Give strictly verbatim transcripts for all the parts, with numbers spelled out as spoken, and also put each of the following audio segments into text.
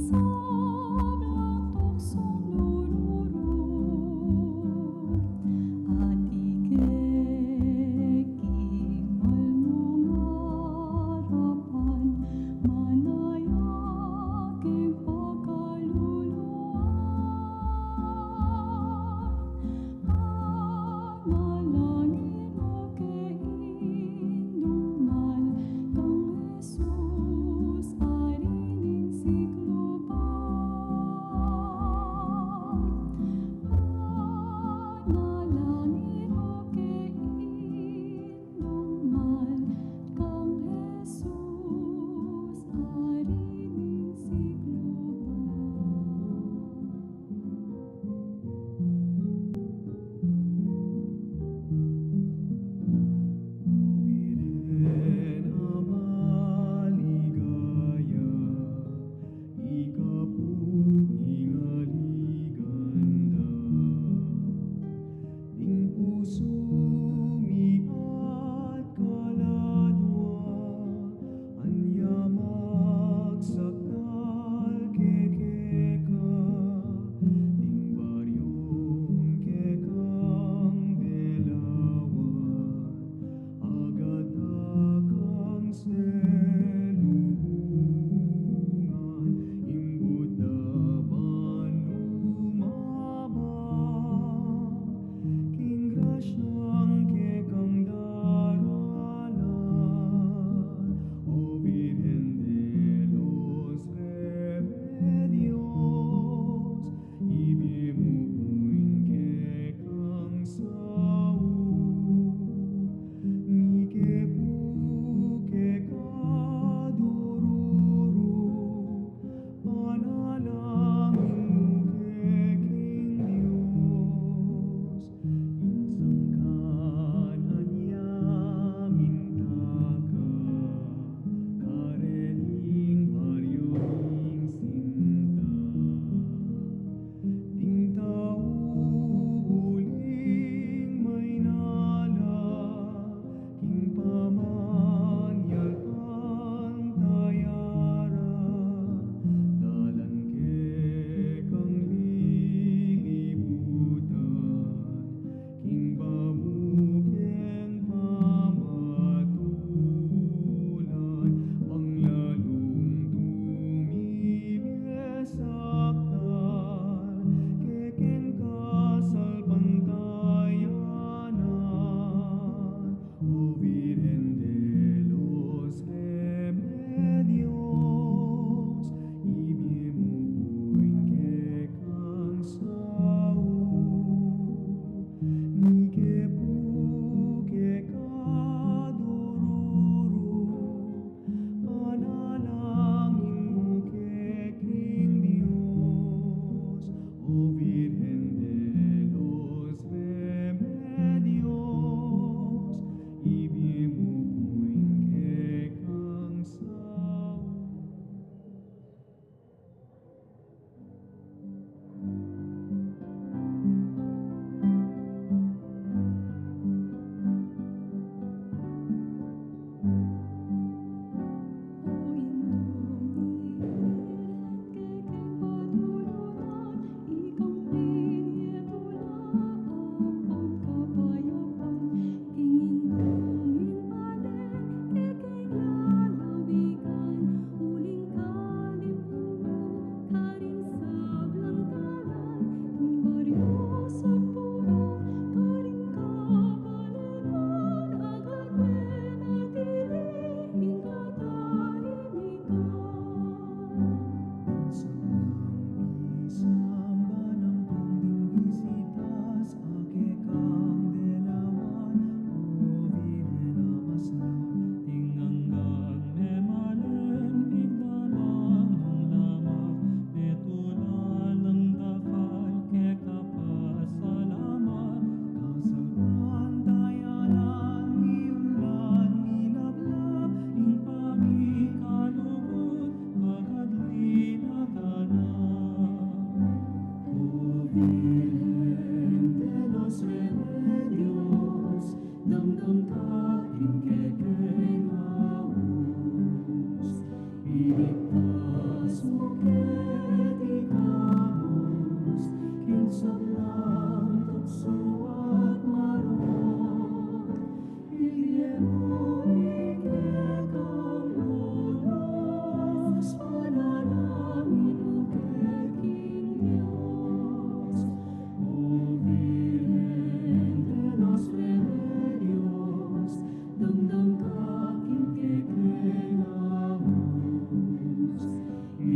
Sablang tuksong dururu, atin ke king mal mung arapan, manaya king pakaluluan. Panalangin mu ke Indu mal kang Jesus, ari ning sikluban.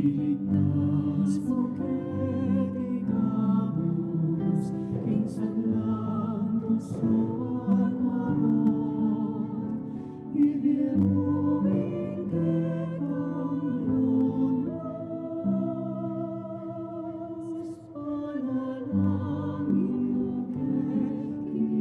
Iligtas mu keti kabus king sablang tuksu at marok, ibie mu ing kekang lunas, panalangin mu keti.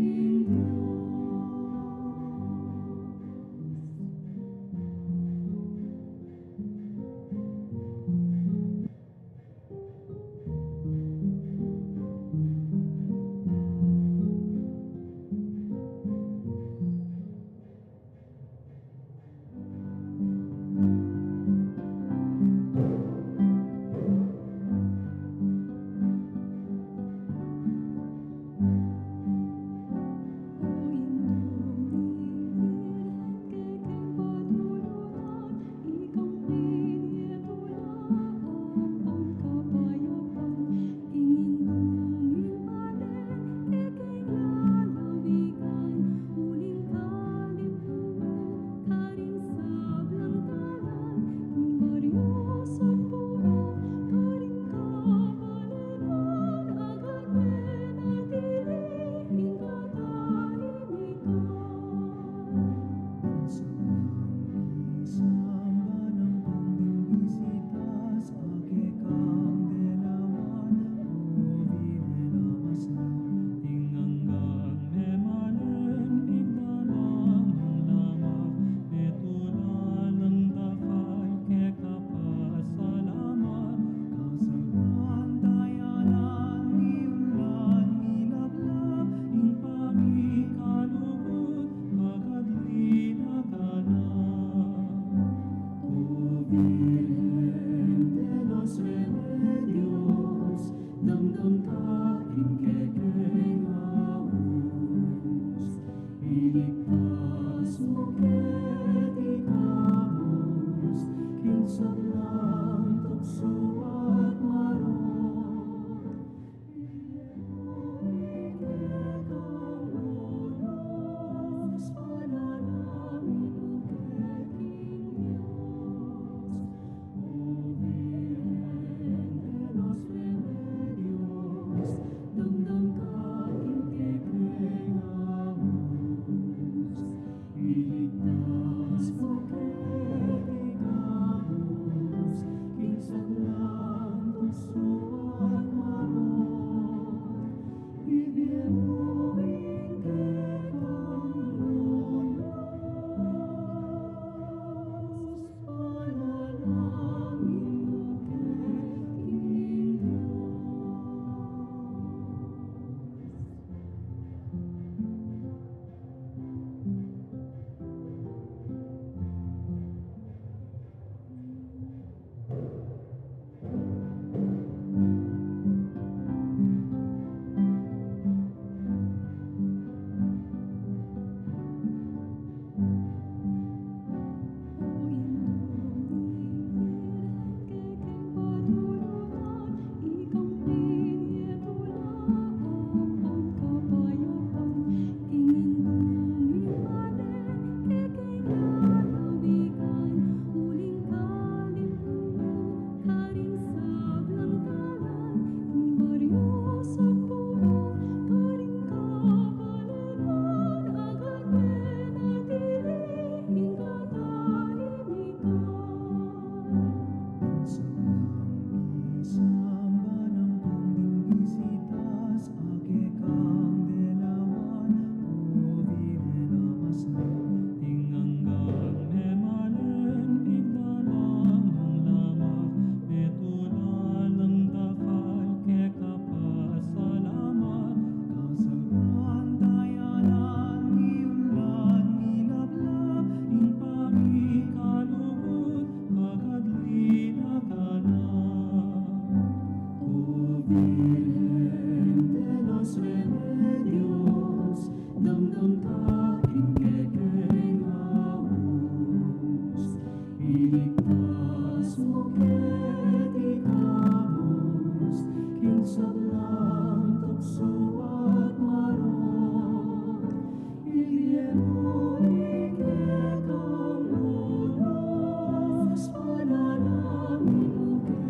Isang banang pang ding bisitas a kekang delawan, o Virgen a masna, king anggang memalen pigdalan yang lamak, metula lang dakal keka pasalamat, kasalpantayanan mi undan milablab, ing pamikalugud, pagkadli na ka na. O Virgen de los Remedios, damdam ka king kekeng aus, iligtas mu keti kabus king sablang tuksu at marok. Iligtas mu keti kabus king sablang tuksu at marok, ibie mu ing kekang lunas, panalangin mu keti. Isang banang pang ding bisitas a kekang delawan, o Virgen a masna, king anggang memalen pigdalan yang lamak, metula lang dakal keka pasalamat, kasalpantayanan mi undan milablab, ing pamikalugud, pagkadli na ka na. O Virgen de los Remedios, damdam ka king kekeng aus, iligtas mu keti kabus king sablang tuksu at marok, ibie mu ing kekang lunas, panalangin mu keti.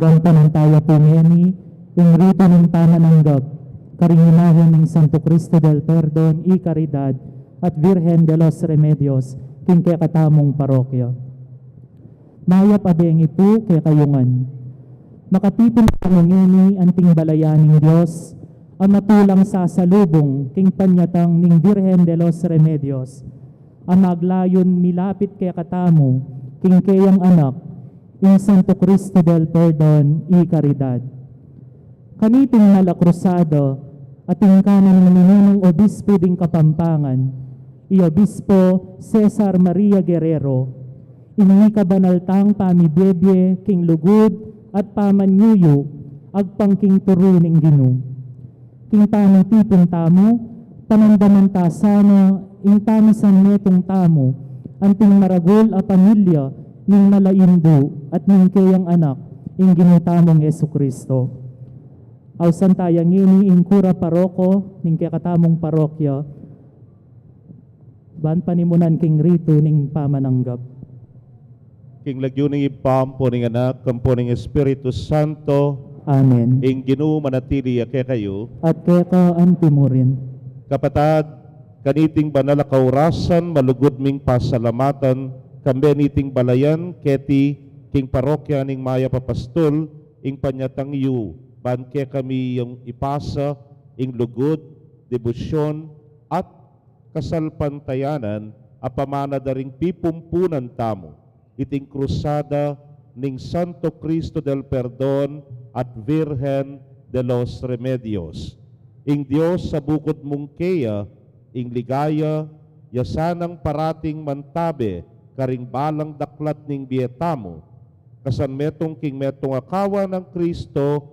Ganpan taya pu ngeni ing ritu ning pamananggap karing imahen ning Santo Cristo del Perdon y Caridad at Virgen de los Remedios king kekatamung parokya. Mayap a bengi pu kekayu ngan. Makatipun tamu ngeni anting balayan ning Dios a matulang sasalubung king panyatang ning Virgen de los Remedios a maglayun milapit kekatamu king keyang anak, ing Santo Cristo del Perdon y Caridad. Kaniting mala krusada, ating kanan ning minunung obispo ding Kapampangan, i Obispo Cesar Maria Guerrero, ing mikabanal tang pamibiebie king lugud at pamanyuyu agpang king turu ning Ginu. King pamutipun tamu, panandaman ta sana ing tamisan metung tamu anting maragul a pamilya ning mala indu at ning keyang anak, ing Ginu tamung Jesucristo. Ausan taya ngeni ing kura paroko ning kekatamung parokya ban panimunan king ritu ning pamananggap. King lagyu ning Ibpa, ampo ning Anak, ampo ning Espiritu Santo. Amen. Ing Ginu manatili ya kekayu. At keka antimurin. Kapatad, kaniting banal a kaurasan, malugud ming pasalamatan kambe niting balayan keti king parokya ning Mayap a Pastul ing panyatang yu ban kekami yang ipasa ing lugud, debosyon, at kasalpantayanan a pamana da ring pipumpunan tamu iting krusada ning Santo Cristo del Perdon at Virgen de los Remedios. Ing Dios a bukud mung keya ing ligaya ya sanang parating mantabe karing balang daklat ning bie tamu. Kasan metung king metung a kawan nang Cristo,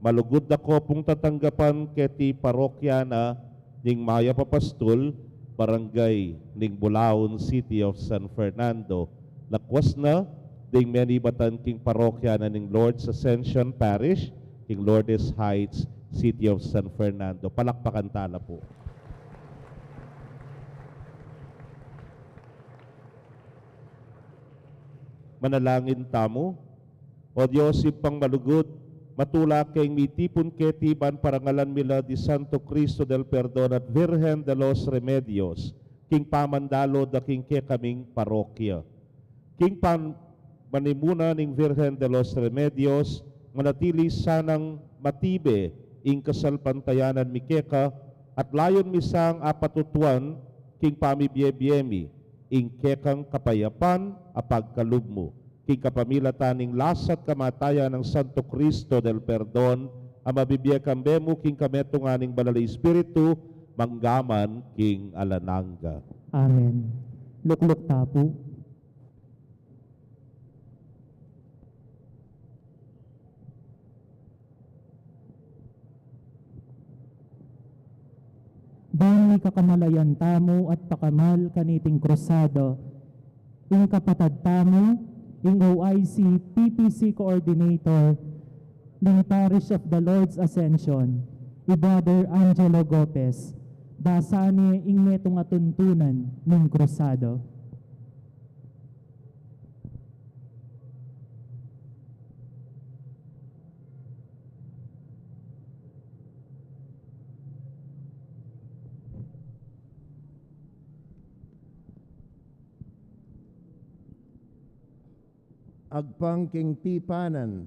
malugud da ko pung tatanggapan keti parokya na ning Mayap a Pastul, Barangay ning Bulaon, City of San Fernando. Lakwas na ding menibatan king parokya na ning Lord's Ascension Parish, king Lourdes Heights, City of San Fernando. Palakpakan tala pu. Manalangin tamu. O Dios, Ibpang malugud, matula keng mitipun keti ban parangalan mi la di Santo Cristo del Perdon at Virgen de los Remedios king pamandalu da king kekaming parokya. King pan-, panimuna ning Virgen de los Remedios, manatili sanang matibe ing kasalpantayanan mi keka, at layun mi sang apatutuan king pamibiebie mi ing kekang kapayapan a pagkalub mu. King kapamilatan ning lasa at kamatayan nang Santo Cristo del Perdon, a mabibie kambe mu king kametungan ning Banal a Espiritu, mangga man king alang angga. Amen. Lukluk ta pu. Ban mikakamalayan tamu at pakamal kaniting krusada, ing kapatad tamu, ing O I C P P C Coordinator ning Parish of the Lord's Ascension, i Brother Angelo Gopez, basa ne ing metung a tuntunan ning krusada. Agpang king tipanan,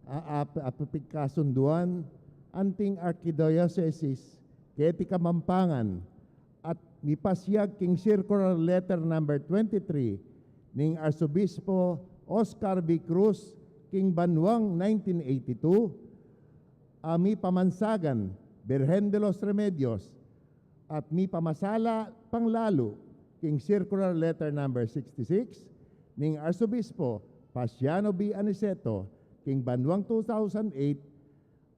a, a, a pigkasunduan, anting Arkidiyosesis keti Kapampangan, at mipasiag king Circular Letter number twenty-three ning Arsobispo Oscar V. Cruz king banwang nineteen eighty-two, a mipamansagan Birhen de los Remedios, at mipamasala pang lalu king Circular Letter number sixty-six ning Arsobispo Paciano V. Aniceto king banwang two thousand eight,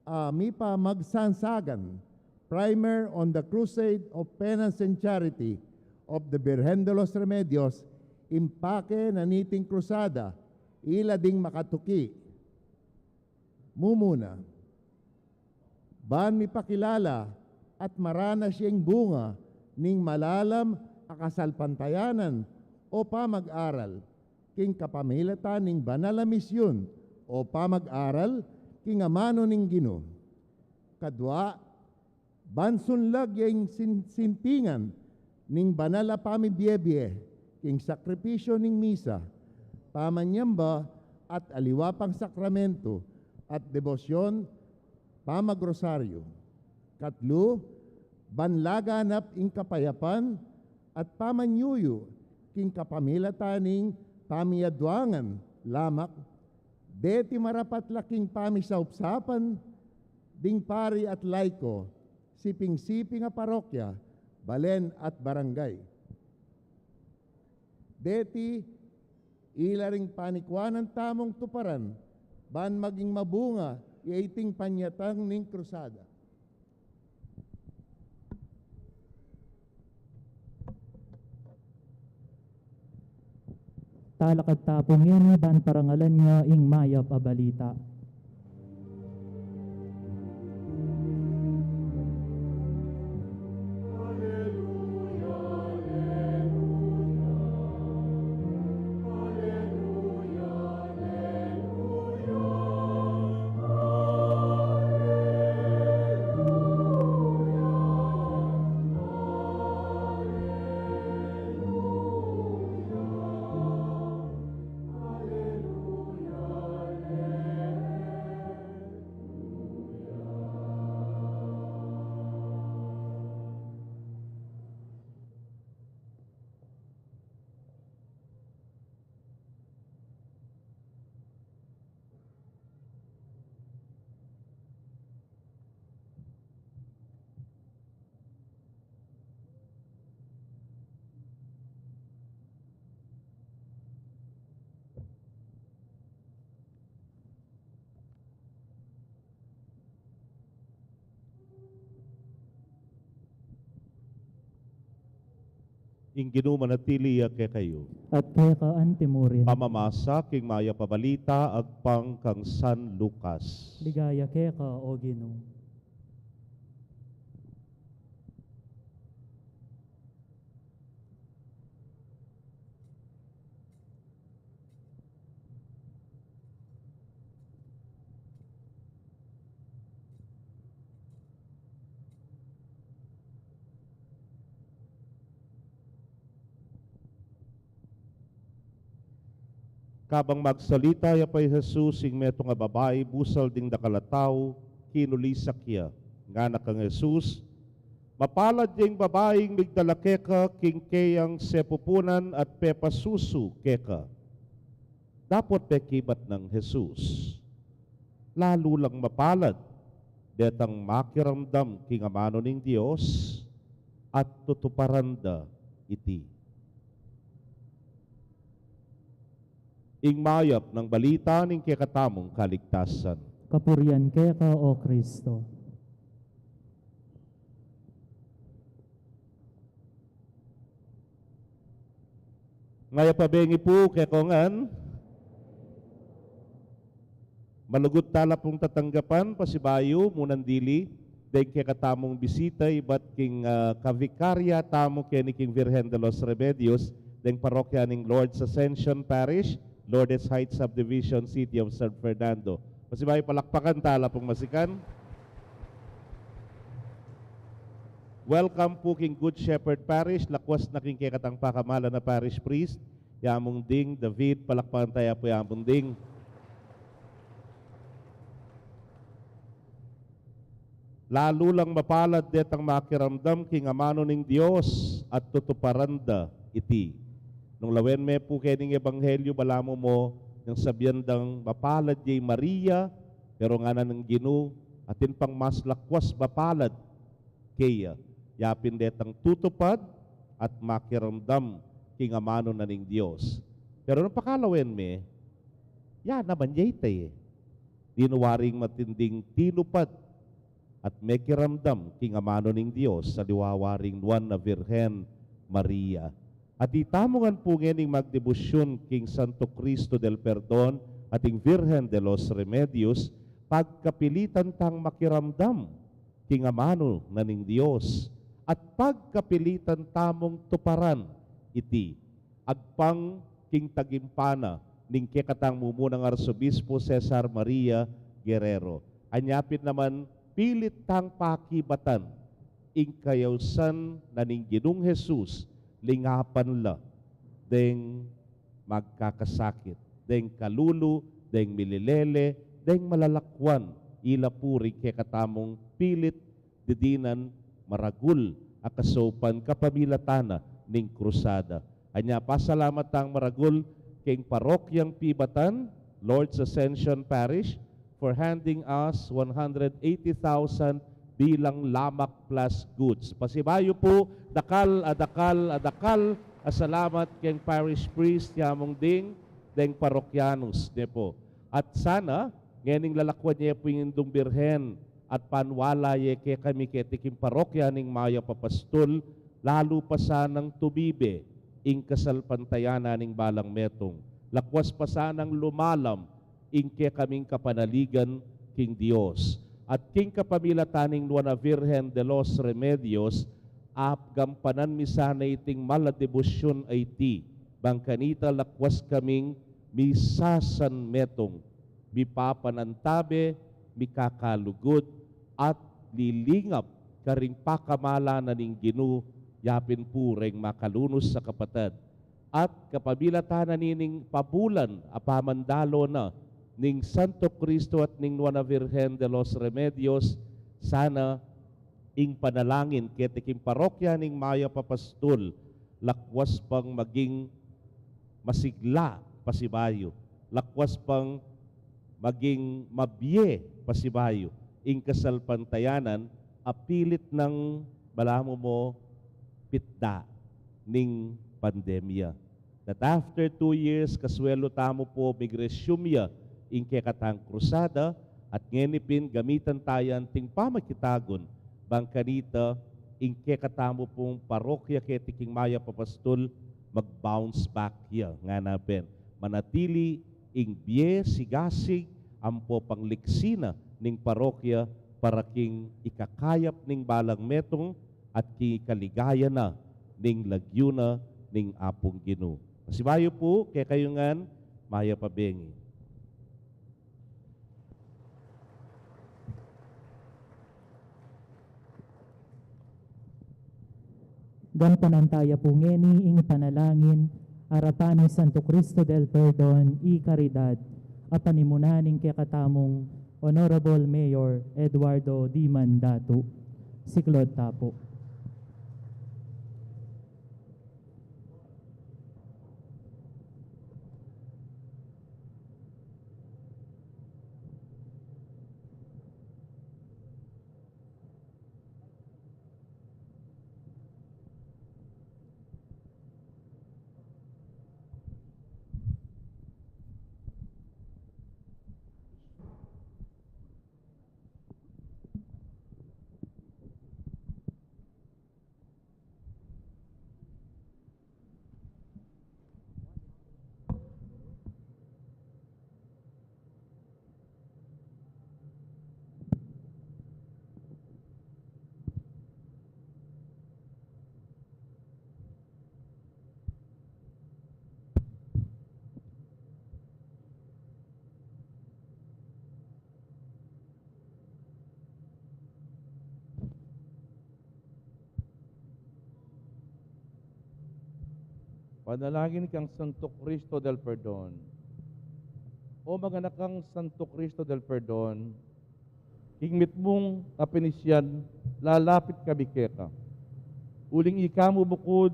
a mipamagsansagan Primer on the Crusade of Penance and Charity of the Birhen de los Remedios, impake na niting krusada, ila ding makatuki. Mumuna, ban mipakilala at maranas ya ing bunga ning malalam a kasalpantayanan o pamag-aral king kapamilatan ning banal a misyun o pamag-aral king amanu ning Ginu. Kadua, ban sunlag ya ing sin-, sintingan ning banal a pamibie-bie king sakripisyu ning misa, pamanyamba at aliwa pang sakramentu at debosyon, pamagrosaryu. Katlu, ban laganap ing kapayapan at pamanyuyu king kapamilatan ning pamiaduangan lamak, deti marapat la king pamisaupsapan ding pari at laiko, siping-siping a parokya, balen at barangay. Deti ila ring panikuanan tamung tuparan, ban maging mabunga ya iting panyatang ning krusada. Talakad ta pu ngeni ban parangalan ya ing mayap a balita. Ing Ginu manatili ya kekayu. At keka antimurin. Pamamasa king mayap a balita agpang kang San Lucas. Ligaya keka, O Ginu. Kabang magsalita ya pa i Jesus, ing metung a babai busal ding dakal a tau, kinulisak ya, ngana kang Jesus, "Mapalad ya ing babaing migdala keka king keyang sepupunan at pepasusu keka." Dapot pekibat nang Jesus, "Lalu lang mapalad detang makiramdam king amanu ning Dios at tutuparan da iti." Ing mayap nang balita ning kekatamung kaligtasan. Kapurian keka, O Kristo. Mayap a bengi pu kekongan. Malugud tala pung tatanggapan, pasibayu, munan dili, deng kekatamung bisita ibat king, ah, kavikarya tamu keni king Virgen de los Remedios, deng parokya ning Lord's Ascension Parish, Lourdes Heights Subdivision, City of San Fernando. Pasibayu, palakpakan tala pung masikan. Welcome pu king Good Shepherd Parish, lakwas na king kekatang pakamalan a parish priest, i Among Ding David, palakpakan taya pu i Among Ding. Lalu lang mapalad detang makiramdam king amanu ning Dios at tutuparan da iti. Nung lawen me pu kening ebanghelyu, balamu mo nang sabian dang mapalad ya i Maria, pero ngana ning Ginu, atin pang mas lakwas mapalad keya, yapin detang tutupad at makiramdam king amanu na ning Dios. Pero nung pakalawen me, ya naman ya ita e. Dinu waring matinding tinupad at mekiramdam king amanu ning Dios, aliwa waring nuan a Virgen Maria. At itamu ngan pu ngening magdebosyun king Santo Cristo del Perdon at ing Virgen de los Remedios, pagkapilitan tang makiramdam king amanu na ning Dios, at pagkapilitan tamung tuparan iti, agpang king tagimpana ning kekatang mumunang Arsobispo Cesar Maria Guerrero. Anya pin naman pilit tang pakibatan ing kayausan na ning Ginung Jesus, lingapan la deng magkakasakit, deng kalulu, deng mililele, deng malalakwan, ila pu ring kekatamung pilit didinan maragul a kasaupan kapamilatan na ning krusada. Anya pasalamat tang maragul king parokyang Pibatan, Lord's Ascension Parish, for handing us one hundred eighty thousand bilang lamak plus goods. Pasibayu pu, dakal a dakal a dakal a salamat keng parish priest, yamung ding, deng parokyanus ne pu. At sana ngening lalakwan ye pu ing Indung Birhen at paniwala ye kekami keti king parokya ning Mayap a Pastul, lalu pa sanang tumibe ing kasalpantayanan ning balang metung, lakwas pa sanang lumalam ing kekaming kapanaligan king Dios. At king kapamilatan ning Nuan a Virgen de los Remedios, apgampanan mi sana iting mal a debosyun a iti, bang kanita lakwas kaming misasanmetung, mipapanantabe, mikakalugud, at lilingap karing pakamalan na ning Ginu, yapin pu reng makalunus a kapatad. At kapamilatan na nining pabulan a pamandalo na ning Santo Cristo at ning Nuan a Virgen de los Remedios, sana ing panalangin keti king parokya ning Mayap a Pastul, lakwas pang maging masigla pasibayu, lakwas pang maging mabie pasibayu ing kasalpantayanan a pilit nang balamu mo pitda ning pandemya. That after two years, kaswelu tamu pu, mig-resume ya ing kekatang krusada, at ngeni pin gamitan taya anting pamakitagun, bang kanita ing kekatamu pung parokya keti king Mayap a Pastul, mag-bounce back ya, ngana pin. Manatili ing bie, sigasig, ampo pangliksi na ning parokya para king ikakayap ning balang metung at king ikaligaya na ning lagyu na ning Apung Ginu. Pasibayu pu, kekayu ngan, mayap a bengi. Gampanan taya pu ngeni ing panalangin, arapan ning Santo Cristo del Perdon y Caridad, a panimunan ning kekatamung Honorable Mayor Eduardo Dimandatu. Siklaud ta pu. Panalangin kang Santo Cristo del Perdon. O maganakang Santo Cristo del Perdon, king mitmung kapinisyan lalapit kami keka. Uling ika mu bukud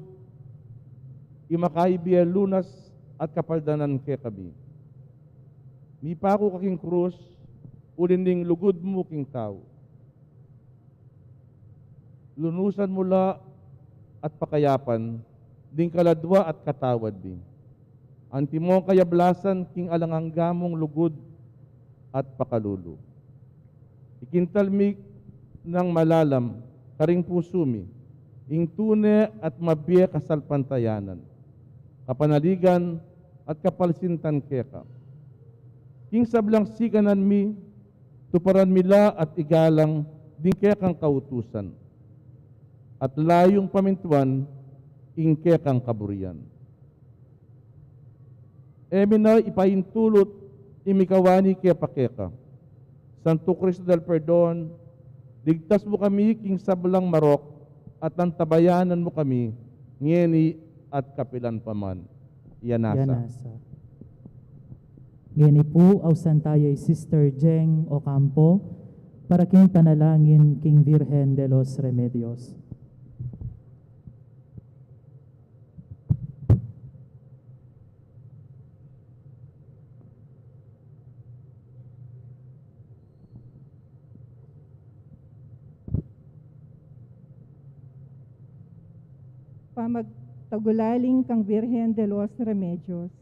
ing makaibie lunas at kapaldanan kekami. Mipaku ka king krus, uli ning lugud mu king tau. Lunusan mu la at pakayapan ding kaladwa at katawad mi. Antimong kayablasan king alang angga mung lugud at pakalulu. Ikintal mi nang malalam karing pusu mi ing tune at mabie kasalpantayanan, kapanaligan at kapalsintan keka. King sablang sikanan mi, tuparan mi la at igalang ding kekang kautusan, at layung pamintuan ing kekang kaburian. Emi na ipaintulut ing mikawani keka pa keka. Santo Cristo del Perdon, ligtas mu kami king sablang marok at antabayanan mu kami ngeni at kapilan pa man. Yanasa. Yanasa. Ngeni pu, ausan taya i Sister Jeng Ocampo para king panalangin king Virgen de los Remedios. Pamagtagulaling kang Virgen de los Remedios.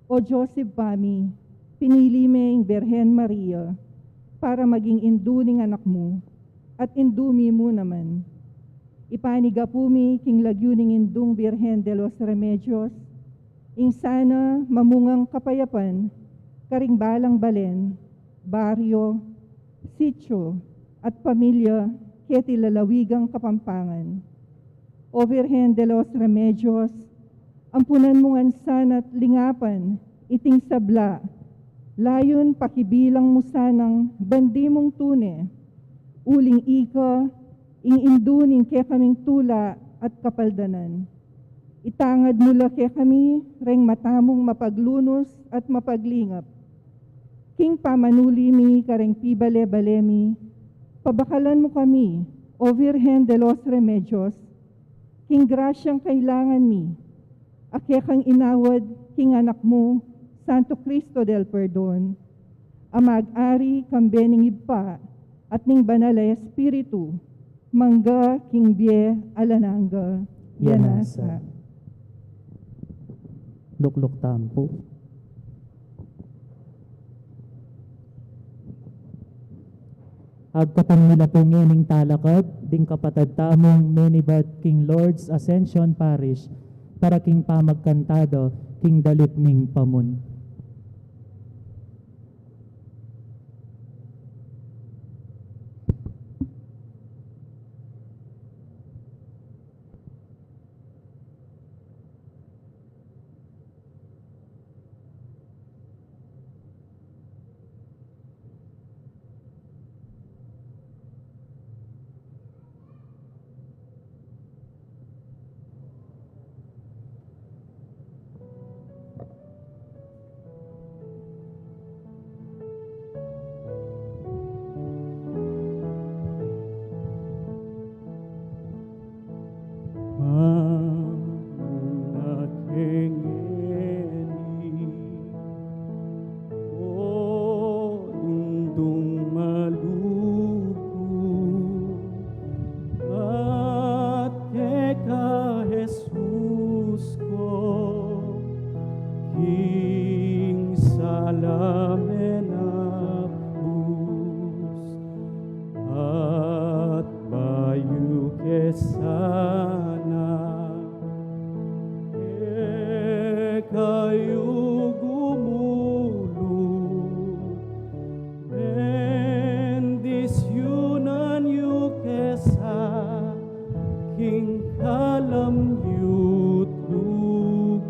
O Dios Ibpa mi, pinili me ing Birhen Maria para maging indu ning Anak mu, at indu mi mu naman. Ipanigapu mi king lagyu ning Indung Birhen de los Remedios ing sana mamungang kapayapan karing balang balen, baryo, sitio, at pamilya keti lalawigang Kapampangan. O Virgen de los Remedios, ampunan mu ngan sana't lingapan iting sabla, layun pakibilang mu sanang bandi mung tune, uling ika ing indu ning kekaming tula at kapaldanan. Itangad mu la kekami reng mata mung mapaglunus at mapaglingap. King pamanuli mi kareng pibale-bale mi, pabakalan mu kami, O Virgen de los Remedios, king grasyang kailangan mi, a kekang inawad king Anak mu, Santo Cristo del Perdon, a mag-ari kambe ning Ibpa at ning Banal a Espiritu, mangga king bie alang angga. Yanasa. Lukluk tamu pu. Agkatan mi la pu ngening talakad ding kapatad tamung menibat king Lord's Ascension Parish para king pamagkanta da king dalit ning pamun. Manakengeni, O Indung malugud, at keka Jesus ko king sala menakbus, at bayu ke sana kekayu gumulu, bendisyunan yu ke sa king kalam yu't lugud.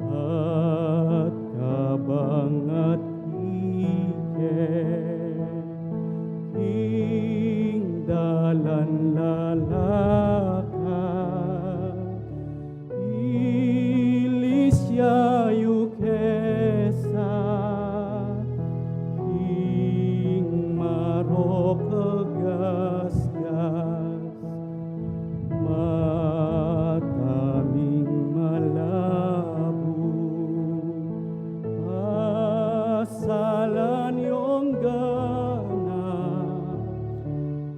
At kabangat ike king dalan lalakad, ilisya yu ke sa king marok a gasgas, mata ming malabus, pasalan yong ganap,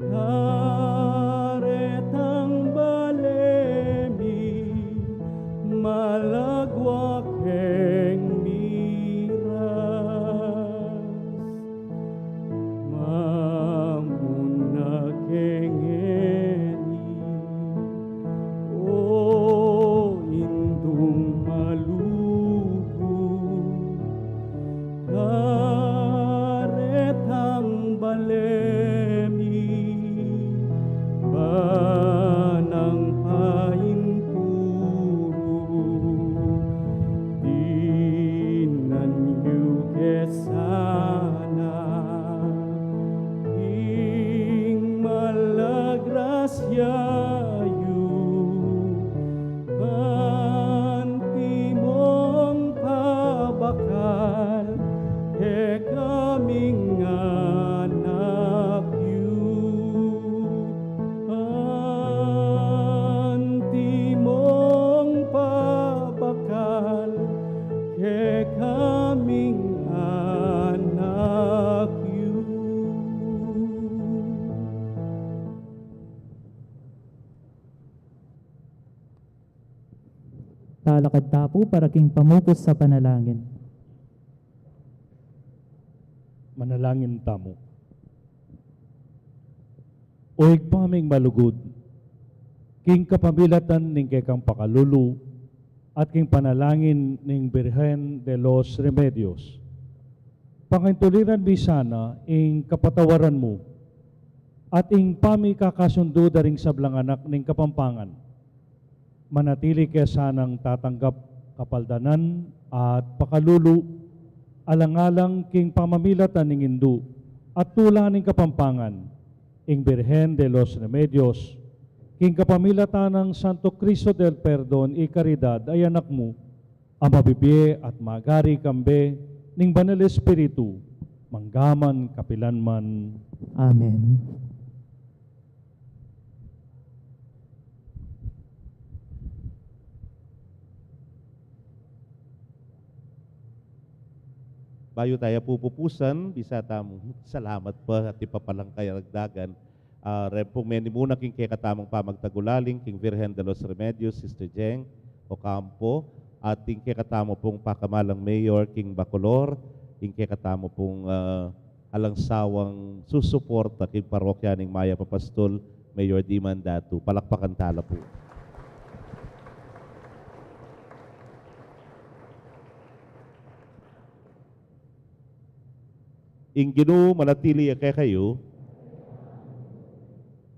karetang bale mi, malagwa keng miras. Mamuna ke ngeni, O Indung malugud, karetang bale mi, ban Lakad ta pu para king pamukus a panalangin. Manalangin tamu. O Ibpa ming malugud, king kapamilatan ning kekang pakalulu at king panalangin ning Birhen de los Remedios, pangintuliran mi sana ing kapatawaran mu at ing pamikakasundu da ring sablang anak ning Kapampangan. Manatili ke sanang tatanggap kapaldanan at pakalulu, alang-alang king pamamilatan ning Indu at Tula ning Kapampangan, ing Birhen de los Remedios, king kapamilatan nang Santo Cristo del Perdon y Caridad a Anak mu, a mabibie at magari kambe ning Banal Espiritu, mangga man kapilan man. Amen. Bayu taya pupusan, bisa tamu salamat pa at ipapalang kayaragdagan. Ah, ren pung menimuna king kekatamung pamagtagulaling, king Virgen de los Remedios, Sister Jeng Ocampo, at king kekatamu pung pakamalang Mayor, king Bacolor, king kekatamu pung, ah, alang sawang susuporta king parokya ning Mayap a Pastol, Mayor Diman Datu. Palakpakan tala pu. Ing Ginu manatili ya kekayu.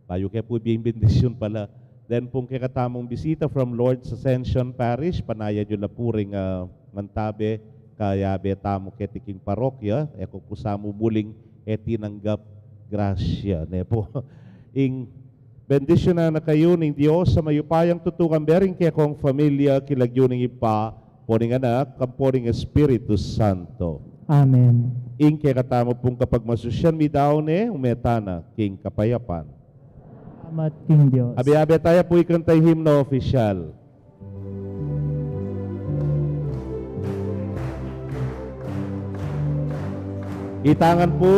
Bayu ke pu ibie ing bendisyun pala. Then pung kekatamung bisita from Lord's Ascension Parish, panayan yu la pu ring, ah, mantabe, kayabe tamu keti king parokya, e ku pu sa mu muling e tinanggap grasya, ne pu. Ing bendisyunan na kayu ning Dios a mayupayang tutu, kambe ring kekong familia, king lagyu ning Ibpa, ampo ning Anak, ampo ning Espiritu Santo. Amen. Ing kekatamu pung kapagmasusyan midaun ne, ume tana king kapayapan. Salamat king Dios. Abe-abe taya pu ikanta ing himno opisyal. Itangan pu.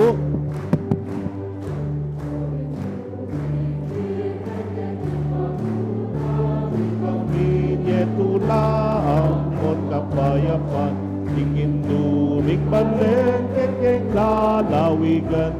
Ing tula ampon kapayapan, ing Indu ring balen keng lalawigan.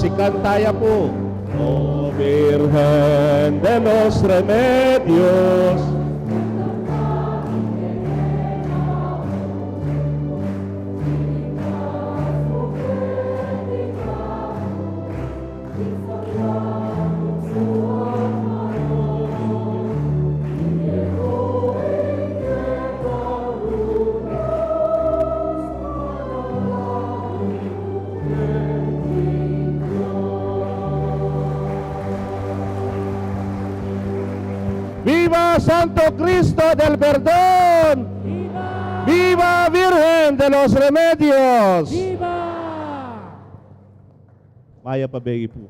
Sikan taya pu. O Virgen de los Remedios. ¡Viva Santo Cristo del Perdon! ¡Viva! ¡Viva Virgen de los Remedios! ¡Viva! Mayap a begi pu.